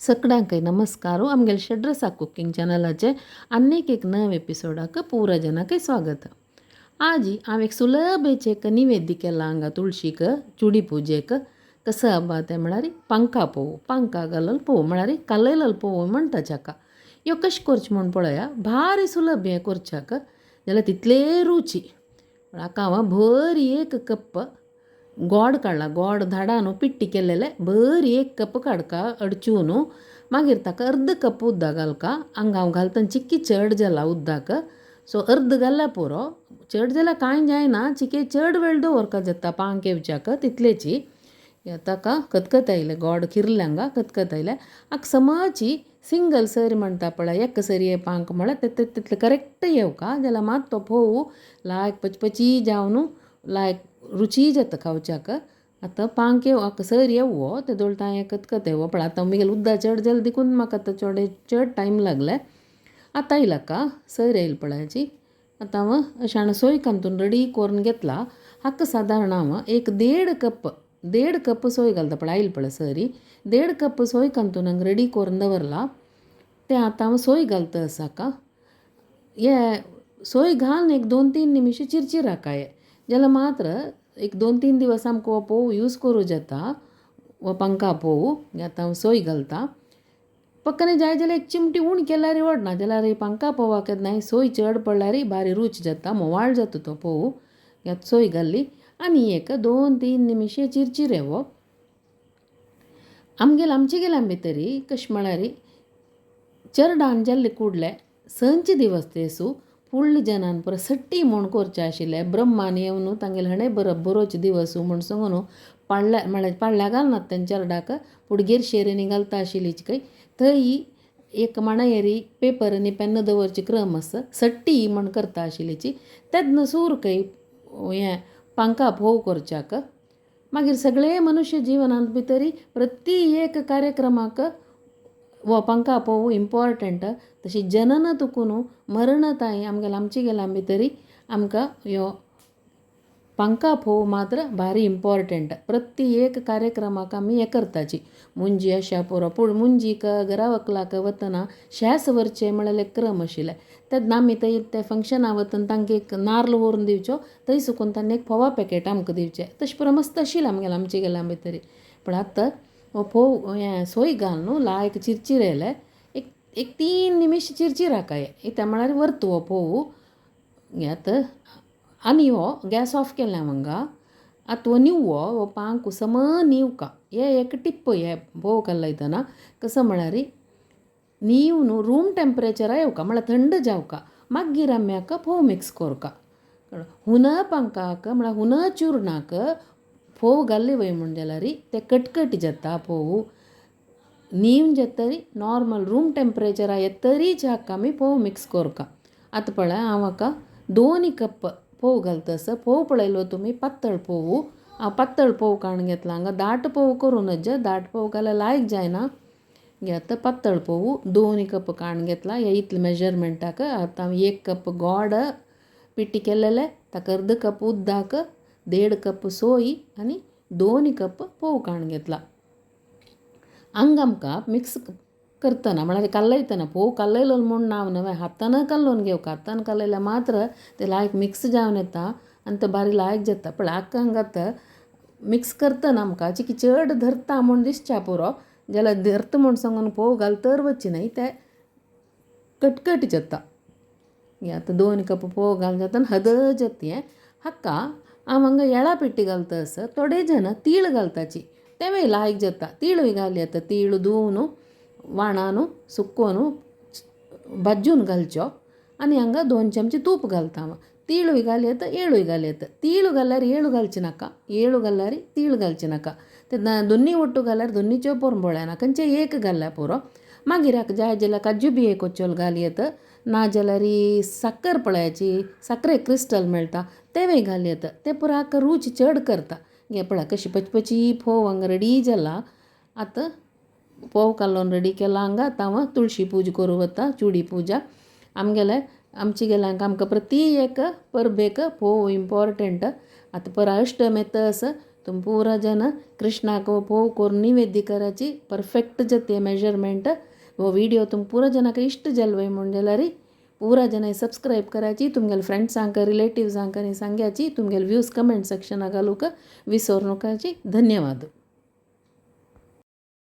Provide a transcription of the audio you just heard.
सगळ्यांकय नमस्कार. आमगेले षड्रसा कुकिंग चॅनलाचे आनीक एक नव एपिसोडाक पुरा जनाकय स्वागत. आज हांव एक सुलभेचे एक निवेद्य केला हांगा तुळशीक चुडी पुजेक. कसो आबा तें म्हळ्यार पांका पोवू, पांका घालून पोवू म्हळ्यार कालयलल पोवू म्हणटा ताका. ह्यो कशें करचें म्हूण पळया, भारी सुलभ हें करच्याक जाल्यार तितले रुची. हाका हांव बरी एक कप गोड काडला, गोड धाडा न्हू पिट्टी केलेले बरी एक कप काडका अडचून, मागीर ताका अर्द कप उदक घालका. हांगा हांव घालतना चिक्की चड जाला उदक, सो अर्द घाल्यार पुरो, चड जाल्यार कांय जायना, चिके चड वेळ दवरका जाता पांक येवच्याक तितलेची. ताका खतखत आयलें, गोड किरलें हांगा खतखत आयलें. हाका समची सिंगल सरी म्हणटा पळय, एक सरी पांक म्हळ्यार तितलें करेक्ट येवका जाल्यार मात तो फोव लायक पचपची जावन लायक रुची जाता खावच्याक. आतां पांक येव सर येवो ते दोळटा हें खतखत येवो पळय. आतां मुगेलें उदक चड जालें देखून म्हाका आतां चड चड टायम लागले. आतां आयला का सर येयल पळयाची. आतां हांव अशें हांवें सोय कांतून रेडी करून घेतला. हाका सादारण हांव एक देड कप सोय घालता. पळय आयल पळय सरी, 1.5 कप सोय कांतून हांगा रेडी करून दवरला तें आतां हांव सोय घालता आसा हाका. हे सोय घालून एक 2-3 निमिश चिरचिराकाय जाल्यार मात्र एक 2-3 दिवस आमकां हो पोव यूज करूं जाता, हो पंखा पोवू. आतां हांव सोय घालता. पक्कने जाय जाल्यार एक चिमटी उण केल्यार व्हडना, जाल्यार पंखा पोवाक केन्नाय सोय चड पडल्यार बारी रूच जाता, म्होवाळ जाता तो पोवू. आतां सोय घाली आनी एक 2-3 निमिशे चिरचिरेवो. आमगेले आमचे गेल्या भितरी कशें म्हळ्यार चरडान जाल्ले कुडले संच दिवस तेसू फुडले जनान पुरो सट्टी म्हूण करचे आशिल्ले. ब्रह्मान येवन तांगेले हणे बरप बरोवचे दिवस म्हूण सांगून पाडल्या म्हळ्यार पाडल्या घालनात तें चरडाक, पूण गिरशेरीनी घालता आशिल्ली खंय. थंय एक माणायेरी पेपर आनी पेन्न दवरची क्रम आसा, सट्टी म्हण करता आशिल्लीची. तेन्ना सूर खंय हें पांका फोव करच्याक. मागीर सगळे मनुष्य जिवनांत भितरी प्रति एक कार्यक्रमाक हो पंखा पोवू इम्पॉर्टंट. तशी जनन तुकून मरण ताई आमगेले आमचे गेल्या भितरी आमकां ह्यो पंखा फोव मात्र भारी इम्पॉर्टंट. प्रति एक कार्यक्रमाक आमी हें करताची मुंजी अशा पुरो. पूण मुंजीक घरा वकलाक वतना शेंस व्हरचें म्हळ्यार क्रम आशिल्लें. तेन्ना आमी थंय ते फंक्शना वतना तांकां एक नार्ल व्हरून दिवचो, थंय सुकून तांणी एक फोवा पॅकेट आमकां दिवचें. तशें पुरो मस्त आशिल्लें आमगेलें आमचे गेल्या भितरी. पूण आतां हो फोव हें सोय घाल न्हू लायक चिरचिरयलें, एक एक 3 निमिश चिरचिराकाय इत्या म्हळ्यार व्हरत हो फोव. आतां आनी हो गॅस ऑफ केलें हांव हांगा. आतां हो निवो हो पांक सम निवका. हे एक टिप्प हे फोव कलयतना कसो म्हळ्यार नीव न्हू रूम टेंपरेचरा येवका, म्हळ्यार थंड जावका, मागीर आमी हाका फोव मिक्स करका. हुन पंकाक म्हळ्यार हुन चुरणाक फोव घाल्ले वय म्हूण जाल्यार ते कटकट जाता फोव. नीव जातरी नॉर्मल रूम टेंपरेचरा येतरीच हाका आमी फोव मिक्स करका. आतां पळय हांव हाका 2 कप फोव घालता आसा. फोव पळयलो तुमी पातळ फोव, हांव पातळ फोव काडून घेतला हांगा, दाट फोव करूं नज, दाट फोव घाल्यार लायक जायना. आतां पातळ फोव 2 कप काडून घेतला. हे इतले मेजरमेंटाक आतां हांव 1 कप गोड पिट्टी केलेले, ताका अर्द कप उदक, 1.5 कप सोय आनी 2 कप फोव काडून घेतला. हांगा आमकां मिक्स करतना म्हळ्यार कालयतना फोव कालयलो म्हूण नांव न्हय, हातान कालोवन घेवका. हातान कालयल्यार मात्र ते लायक मिक्स जावन येता आनी ते बारी लायक जाता. पळय हाका हांगा आतां मिक्स करतना आमकां चिकी चड धरता म्हूण दिसच्या पुरो, जाल्यार धरता म्हूण सांगून फोव घालतर वचचे न्हय, ते कटकट जाता. हें आतां 2 कप फोव घालून जाता आनी हद जाता हें. हाका हांव हांगा येळा पिट्टी घालता आसा. थोडे जाणां तीळ घालताची, तेंवूय लायक जाता. तिळूय घाल येता, तीळ धुवन वाणान सुकोवन भाजून घालच्यो. आनी हांगा 2 चमचे तूप घालता हांव. तिळूय घाल येता, येळूय घाल येता. तीळ घाल्यार येळू घालचें नाका, येळू घाल्यार तीळ घालचें नाका. ते दोन्नी ಒಟ್ಟು घाल्यार दोन्नीच्यो पोरंबोळ्या खंयचे एक घाल्यार पुरो. मागीर हाका जाय जाल्यार काजू बिये कोचोल घाल येता, ना जाल्यार साकर पळयाची साकरे क्रिस्टल मेळटा तेंवूय घाल येता. तें पुरो हाका रूच चड करता. हे पळय कशी पचपची फोव हांगा रेडी जाला. आतां फोव कालोवन रेडी केला हांगा. आतां हांव तुळशी पूजा करूं वता, चुडी पुजा. आमगेले आमचे गेल्यांक आमकां प्रति एक परबेक फोव इम्पॉर्टंट. आतां परा अष्टम येता आसा. तुम पूरा जन कृष्णाक फोव कोरून निवेद्य कराची परफेक्ट जाते मेजरमेंट। वो वीडियो तुम पूरा जनाक इष्ट जालो म्हूण जाल्यार पूरा जन सब्सक्राइब कराची, तुमगेले फ्रेंड्सांक रिलेटिव्सांक सांगाची, तुमगेले व्यूज कमेंट सेक्शनाक घालूंक विसर नकाची। धन्यवाद।